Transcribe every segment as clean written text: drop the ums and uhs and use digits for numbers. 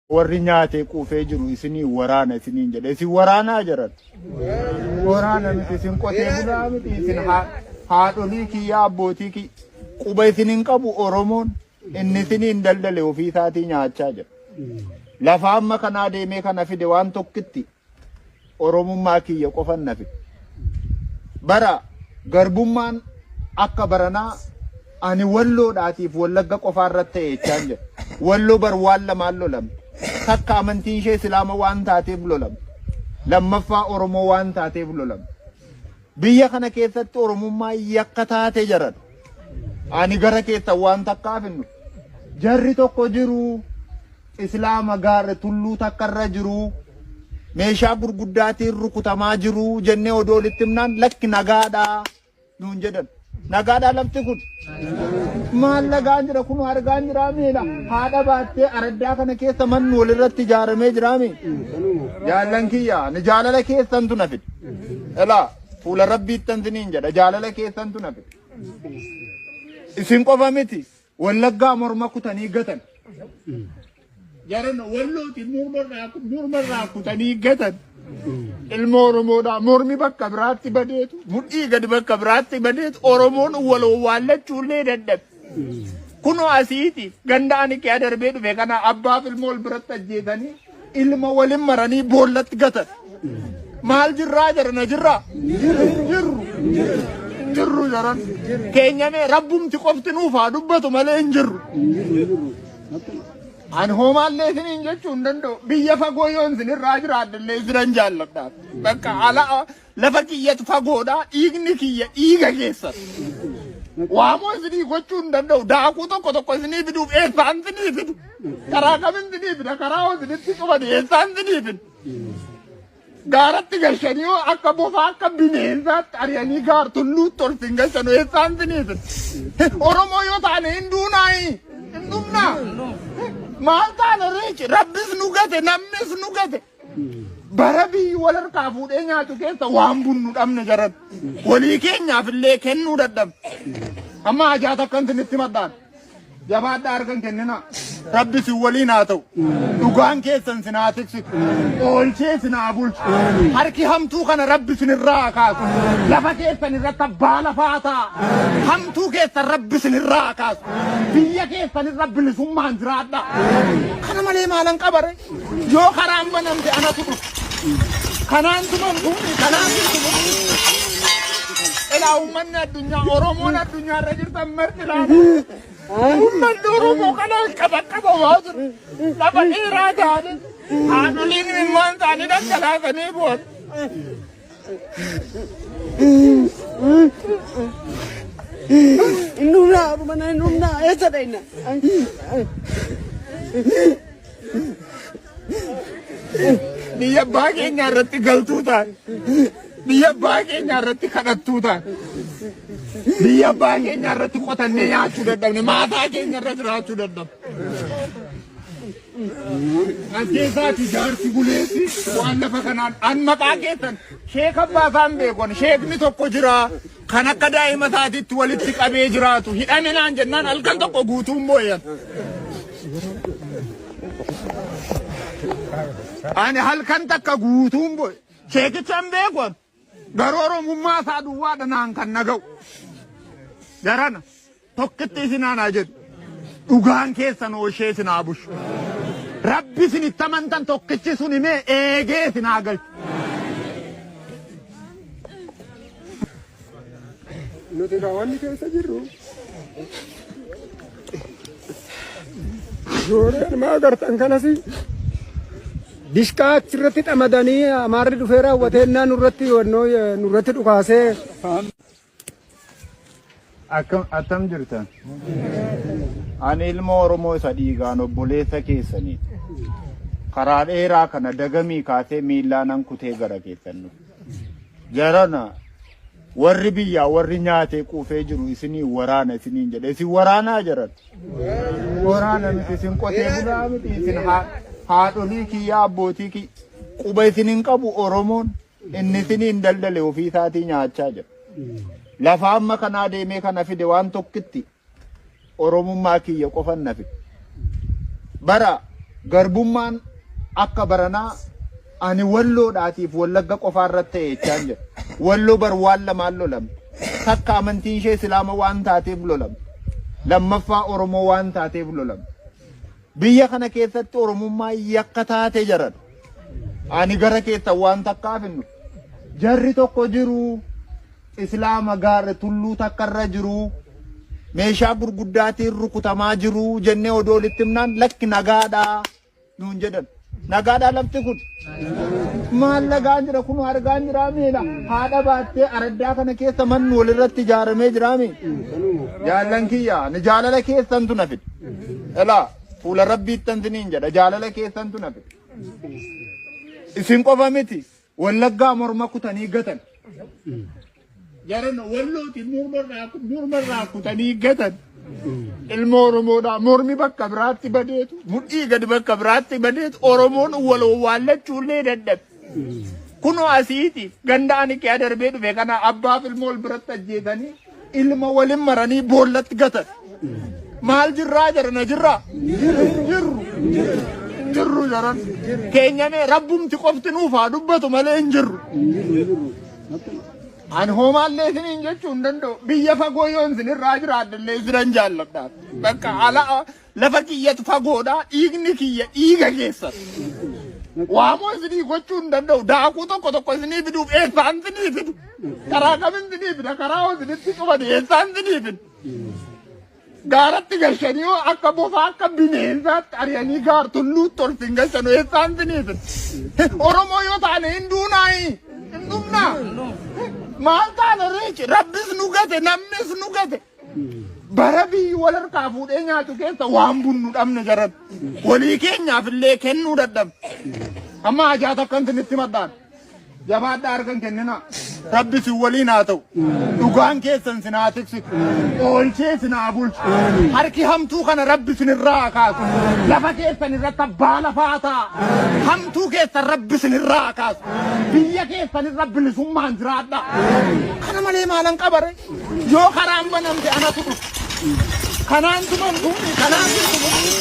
Warri nyaatee quufee jiru isinii waraana isiniin jedhe. Isin waraanaa jiran. Waraana miti, isin qotee bulaa miti, isin haadholii kiyya, abbootii kiyya. Quba isin hin qabu Oromoon, inni isiniin daldale ofii isaatii nyaachaa jira. Lafa amma kanaa deemee kana fide waan tokkitti Oromummaa kiyya qofan na fide. Bara garbummaan akka baranaa ani Walloodhaatiif Wallagga qofaa irratti ta'e jechaan jira. Walloo bar waan lamaan lolamte. Takka amantiin ishee Islaama waan taateef lolamte. Lammaffaa Oromoo waan taateef lolamte. Biyya kana keessatti Oromummaa yakka taate jaran. Ani gara keessan waan takkaaf hin dhufu. Jarri tokko jiru, Islaama gaara tulluu takka irra jiru, meeshaa gurguddaatiin rukutamaa jiru jennee odoo walitti himnaan lakki nagaadhaa nuun jedhan. Nagaadhaa lafti kun? Maal nagaan jira kun, argaan jiraa miila. Haadha baattee araddaa kana keessa manni walirratti ijaaramee jiraami. Jaallan kiyya, ni jaalala keessantu na fide. Elaa fuula rabbiittan siniin jedha, jaalala keessantu na fide. Isin qofa miti, Wallaggaa morma kutanii gatan. Jaran Wallooti mormarraa kutanii gatan. Ilma Oromoodhaa mormi bakka biraatti badeetu, mudhii gadi bakka biraatti badeetu, Oromoon wal owwaallachuullee dadhabe. Kunoo asiiti ganda ani kee darbee dhufe kana abbaaf ilma wal biratti ajjeesanii, ilma walin maranii boollatti gatan. Maal jirraa jarana, jirraa? Hin jirru. Hin jirru jaran. Keenyamee rabbumti qofti nuuf haa dubbatu malee hin jirru. Ani hoomaallee isiniin jechuu hin danda'u. Biyya fagoo yoon isinirraa jiraadhellee isinan jaalladha. Bakka ala lafa kiyyatu fagoodha. Dhiigni kiyya dhiiga keessan. Waamoo isinii gochuu hin danda'u. Daakuu tokko tokko isinii fiduuf eessaan isinii fidu? Karaa kamin isinii fida? Karaa hoo isinitti cufani eessaan isinii fidu? Gaaratti gashanii hoo akka bofaa akka bineensaatti ari'anii gaar tulluutti ol sin gashanu eessaan isinii fidu? Oromoo yoo taane hin duunaayi? Hin dhumnaa? Maal taane reechi? Rabbis nu gate, namnis nu gate. Bara biyyi wal harkaa fuudhee nyaatu keessa waan bunnu dhabne jaran. Walii keenyaaf illee kennuu dadhabne. Amma hajaa takkan isinitti madhaan. Jabaadhaa, harkan kenninaa. Rabbi isin waliin haa ta'u. Dhugaan keessan isin haa tiksitu. Oolchee isin haa bulchu. Harki hamtuu kana Rabbi isin irraa haa kaasu. Lafa keessan irratti abbaa lafaa ta'a. Hamtuu keessan Rabbi isin irraa haa kaasu. Biyya keessan irra bilisummaan jiraadha. Kana malee maalan qabare? Yoo karaan banamte anatu dhufa. Kanaan tumamtuuni, kanaan tumamtuuni. Ilaa uummanni addunyaa, Oromoon addunyaa irra jirtan marti ilaala. Uummanni Oromoo kanaan qabaqqabamaa jiru. Lafa dheeraa ta'anii haadholiin ilmaan isaanii dhangalaasanii bu'an. Hin dhumna, mana hin dhumna, eessa dhayna? Biyya abbaa keenyaa irratti galtuu taane. Biyya abbaa keenyaa irratti kadhattuu taane. Biyya abbaa keenyaa irratti qotannee nyaachuu dadhabne. Maataa keenya irra jiraachuu dadhabne. As keessaati jaarsi buleessi waan lafa kanaan an maqaa keessan sheeka abbaa isaan beekon, sheekni tokko jira kan akka daa'ima isaatiitti walitti qabee jiraatu hidhame naan jennaan halkan tokko guutuun booyan. Ani halkan takka guutuun boo'e. Sheekicha hin beeku ani. Garuu Oromummaa isaa duwwaadha naan kan naga'u. Jarana tokkitti isin aanaa jedhu. Dhugaan keessan ooshee isin haa bushu. Rabbi isin itti amantan tokkichi sun himee eegee isin haa galchu. Nuti egaa wanni keessa jirru ijoollee ilmaa agartan kanas dishqaa achirratti xamadanii Amaarri dhufee raawwatee innaa nurratti wannoo nurratti dhukaasee. Akkam attam jirtan? Ani ilma Oromoo isa dhiigaan obboleessa keessaniiti. Karaa dheeraa kana dagamii kaasee miillaanan kutee gara keessan dhufe. Jarana, warri biyyaa warri nyaatee quufee jiru isinii waraana isiniin jedhe. Isin waraanaa jaran? Waraana miti, isin qotee bulaa miti, isin haadholii kiyya, abbootii kiyya. Quba isin hin qabu Oromoon, inni isiniin daldale ofii isaatii nyaachaa jira. Lafa amma kanaa deemee kana fide waan tokkitti Oromummaa kiyya qofan na fide. Bara Garbummaan akka baranaa ani Walloodhaatiif Wallagga qofaa irratti ta'e jechaan jira. Walloo bar waan lamaan lolamte. Takka amantiin ishee Islaama waan taateef lolamte. Lammaffaa Oromoo waan taateef lolamte. Biyya kana keessatti Oromummaan yakka taate jaran. Ani gara keessan waan takkaaf hin dhufu. Jarri tokko jiru Islaama gaara tulluu takka irra jiru meeshaa gurguddaatiin rukutamaa jiru jennee odoo walitti himnaan lakki nagaadhaa nuun jedhan. Nagaadhaa lafti kun. Maal nagaan jira kun argaan jiraa miila. Haadha baattee araddaa kana keessa manni walirratti ijaaramee jiraa mi? Jaallan kiyya ni jaalala keessantu na fide. Elaa fuula rabbiittan siniin jedha jaalala keessantu na fide. Isin qofa miti Wallaggaa morma kutanii gatan. Jaran Wallooti mormarraa kutanii gatan. Ilma Oromoodhaa mormi bakka biraatti badeetu mudhii gadi bakka biraatti badeetu Oromoon wal owwaallachuullee dadhabe. Kunoo asiiti ganda ani kee darbee dhufe kana abbaaf ilma wal biratti ajjeesanii ilma walin maranii boollatti gatan. Maal jirraa jarana jirraa? Hin jirru. Hin jirru jaran. Keenyamee rabbumti qofti nuuf haa dubbatu malee hin jirru. Ani hoomaallee isiniin jechuu hin danda'u. Biyya fagoo yoon isinirraa jiraadhellee isinan jaalladha. Bakka ala lafa kiyyatu fagoodha. Dhiigni kiyya dhiiga keessa. Waamoo isinii gochuu hin danda'u. Daakuu tokko tokko isinii fiduuf eessaan isinii fidu. Karaa kamin isinii fida? Karaa hoo isinitti cufani eessaan isinii fidu? Gaaratti gashanii hoo akka bofaa akka bineensaatti ari'anii gaar tulluutti ol sin gashanu eessaan isinii fidu? Oromoo yoo taane hin duunaayi. Hin dhumnaa. Maal taane reechi? Rabbis nu gate namnis nu gate. Bara biyyi wal harkaa fuudhee nyaatu keessa waan bunnu dhabne jaran. Walii keenyaaf illee kennuu dadhabne. Amma hajaa takkan isinitti madhaan. Jabaadhaa harka hin kenninaa. Rabbi isin waliin haa ta'u. Dhugaan keessan isin haa tiksitu. Oolchee isin haa bulchu. Harki hamtuu kana Rabbi isin irraa haa kaasu. Lafa keessan irratti abbaa lafaa ta'a. Hamtuu keessan Rabbi isin irraa haa kaasu. Biyya keessan irra bilisummaan jiraadha. Kana malee maalan qabare? Yoo karaan banamte anatu dhufa. Kanaan tumamtuuni kanaan tumamtuuni.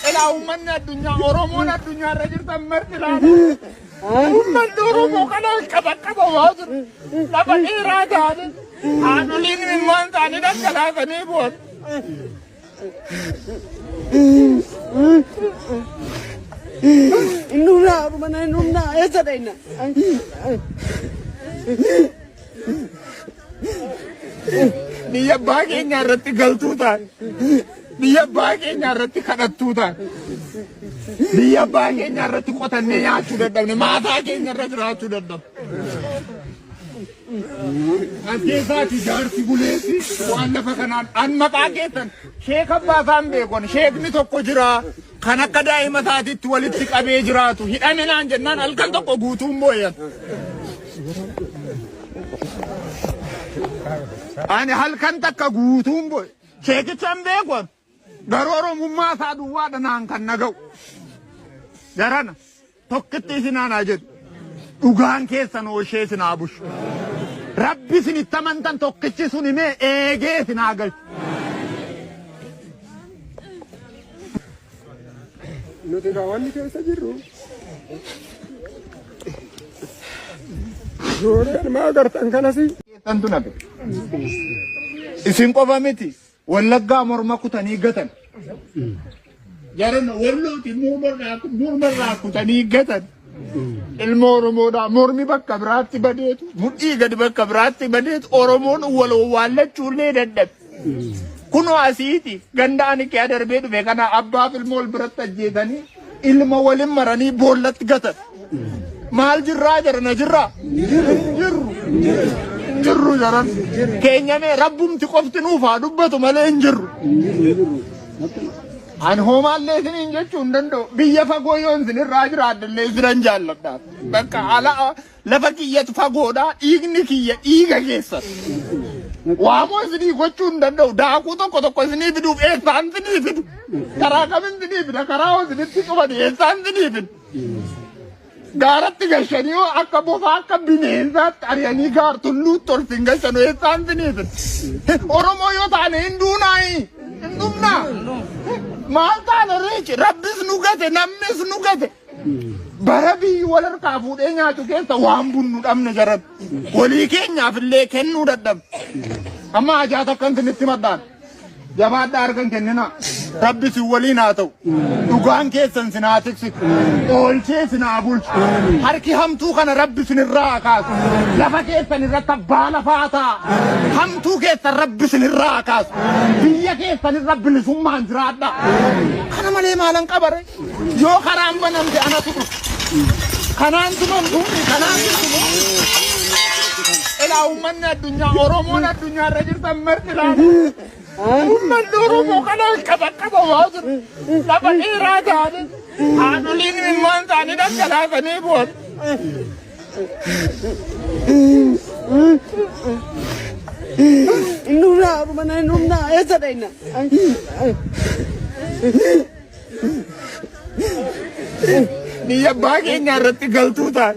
Elaa uummanni addunyaa Oromoon addunyaa irra jirtan marti ilaala. Uummanni Oromoo kanaan qaba qaba waa jiru. Lafa dheeraa ta'anii haadholiin ilmaan isaanii dhangalaasanii bu'an. Hin dhumna mana hin dhumna eessa dhayna? Biyya abbaa keenyaa irratti galtuu taate. Biyya abbaa keenyaa irratti kadhattuu taate. Biyya abbaa keenyaa irratti qotannee nyaachuu dadhabne. Maataa keenya irra jiraachuu dadhabne. As keessaati jaarsi buleessi waan lafa kanaan an maqaa keessan sheeka abbaa isaan beekon sheekni tokko jira kan akka daa'ima isaatiitti walitti qabee jiraatu hidhame naan jennaan halkan tokko guutuun booyan. Ani halkan takka guutuun boo'e. Sheekicha hin beeku ani. Garuu Oromummaa isaa duwwaadha naan kan na ga'u. Jarana tokkitti isin aanaa jedhu. Dhugaan keessan ooshee isin haa bushu. Rabbi isin itti amantan tokkichi sun himee eegee isin haa galchu. Nuti egaa wanni keessa jirru Jooreen maa agartan kanasi. Keessantu nafe. Isin qofa miti. Wallaggaa morma kutanii gatan. Jaran Wallooti mormarraa kutanii gatan. Ilma Oromoodhaa mormi bakka biraatti badeetu mudhii gadi bakka biraatti badeetu Oromoon wal owwaallachuullee dadhabe. Kunoo asiiti ganda ani kee darbee dhufe kana abbaaf ilma wal biratti ajjeesanii ilma walin maranii boollatti gatan. Maal jirraa jarana jirraa? Hin jirru. Hin jirru jaran. Keenyamee rabbumti qofti nuuf haa dubbatu malee hin jirru. Ani hoomaallee isiniin jechuu hin danda'u. Biyya fagoo yoon isinirraa jiraadhellee isinan jaalladha. Bakka ala lafa kiyyatu fagoodha. Dhiigni kiyya dhiiga keessan. Waamoo isinii gochuu hin danda'u. Daakuu tokko tokko isinii fiduuf eessaan isinii fidu? Karaa kamin isinii fida? Karaa hoo isinitti cufani eessaan isinii fidu? Gaaratti gashanii hoo akka bofaa akka bineensaatti ari'anii gaar tulluutti ol sin gashanu eessaan isinii fidu? Oromoo yoo taane hin duunaayi? Hin dhumnaa? Maal taana reechi rabbis nu gate namnis nu gate. Bara biyyi wal harkaa fuudhee nyaatu keessa waan bunnu dhabne jaran. Walii keenyaaf illee kennuu dadhabne. Amma ajaa takkan isinitti madhaan. Jabaadhaa harkan kenninaa. Rabbi isin waliin haa ta'u. Dhugaan keessan sin haa tiksitu. Oolchee sin haa bulchu. Harki hamtuu kana rabbi isin irraa haa kaasu. Lafa keessan irratti abbaa lafaa ta'a. Hamtuu keessan rabbi isin irraa haa kaasu. Biyya keessan irra bilisummaan jiraadha. Kana malee maalan qabare? Yoo karaan banamte anatu dhufa. Kanaan tumamtuun kanaan tumamtuun. Ilaa uummanni addunyaa Oromoon addunyaa irra jirtan marti ilaala. Uummanni Oromoo kanaan qaxaqqabamaa jiru. Lafa dheeraa ta'anii haadholiin ilmaan isaanii dhangalaasanii bu'an. Hin dhumnaa mana hin dhumnaa eessa dhayna? Biyya abbaa keenyaa irratti galtuu ta'an.